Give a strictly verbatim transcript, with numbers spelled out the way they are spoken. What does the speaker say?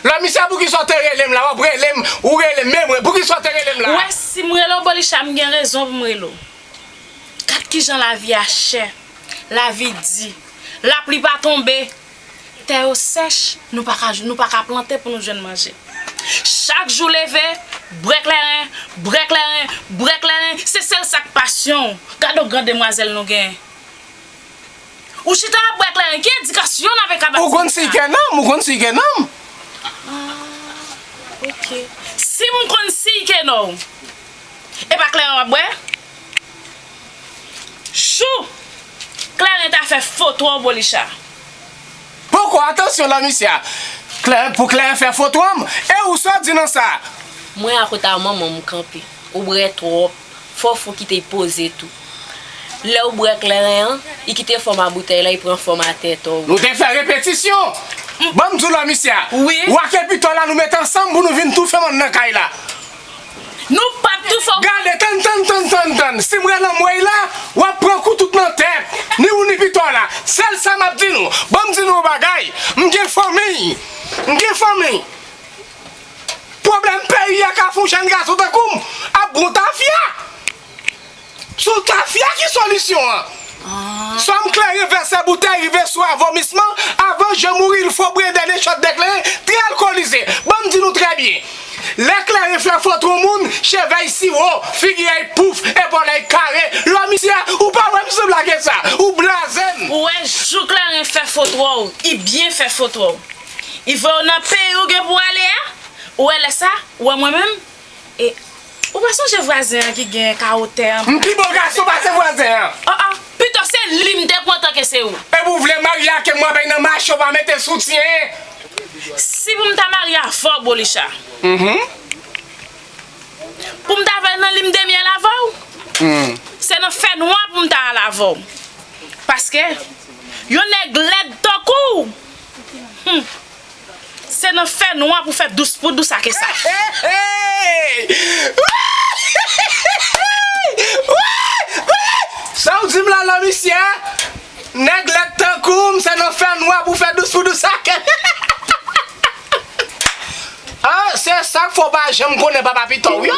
Lòmisya, poukisa w te rele m la? W ap rele m, ou rele m, men mwen, poukisa w te rele m la? Ou wè, si m rele w, Bolicha, m gen rezon pou m rele w. Gad kijan lavi a chè, lavi di, lapli pa tonbe, tè yo sèch, nou pa ka, nou pa ka plante pou nou jwenn manje. Chak jou leve, bwè kleren, bwè kleren, bwè kleren, se sèl sa k pasyon w. Gade yon gran demwazèl nou genyen. Ou chita ap bwè kleren, ki edikasyon n ap kapab... Ou konn si ke nanm, ou konn si ke nanm. Ah, ok. Si m konn si ke nanm, e pa kleren w ap bwè? Jou kleren ta fè fo twò w, Bolicha. Poko, atansyon, Lòmisya. Kleren, pou kleren fè fo twò m. E ou sa w di nan sa? Mwen a kote a manman m kanpe. Ou bwè twòp. Fò w fè w kite l poze tou. Lè w bwè kleren an, li kite fòm a boutèy la, li pran fòm a tèt ou. Nou te fè repetisyon. Ban m di w, Lòmisya. Wi. W ak Pitò la, nou met ansanm pou nou vin toufe m anndan kay la. Nou p ap toufe w. Gade, tann, tann, tann, tann, tann. Si m rele anmwey la, w ap pran kou tout nan tèt. Ni ou ni Pitò la. Sèl sa m ap di nou. Ban m di nou yon bagay. M gen fanmi. M gen fanmi. Pwoblèm peyi a ka fè yon jèn gason tankou m ap gon tafya. Se yon tafya ki solisyon an. Ah. Swa m kleren vèsè boutèy rive swa vomisman, avant je mourir, il faut boire un dernier shot de clairin, trè alkolize. Ban m di nou trè byen. Lè kleren fè fo twò moun, cheve y siwo, figi a y pouf, epòl a y kare. Lòmisya, ou pa wè m sanble ak sa. Ou blaze m. Ou wè, jou kleren fè fo twò w, li byen fè fo twò w. Li voye w nan peyi ou gen pou w ale a. Ou wè lè sa, ou wè mwen menm, e, ou pa sonje vwazen an ki gen kawo tè an? M pi bo gason pase vwazen an. Oh, oh, pito se li m te pran tan ke se ou. Epi w vle marye ak mwen, bay nan mache w pa mete soutyen. Si pou m ta marye avè w, Bolicha. Mhm. Pou m ta fè nan lim de myèl avè w, hmm, se nan fènwa pou m ta al avè w. Paske yon nèg lèd tankou w, hmm, se nan fènwa pou fè dous pou dous ake sa. Hey! Sa w di m la, Lòmisya? Nèg lèd tankou m, se nan fènwa pou fè dous pou dous ake. Ah, se sa k fè w pa janm konnen papa Pitò, wi.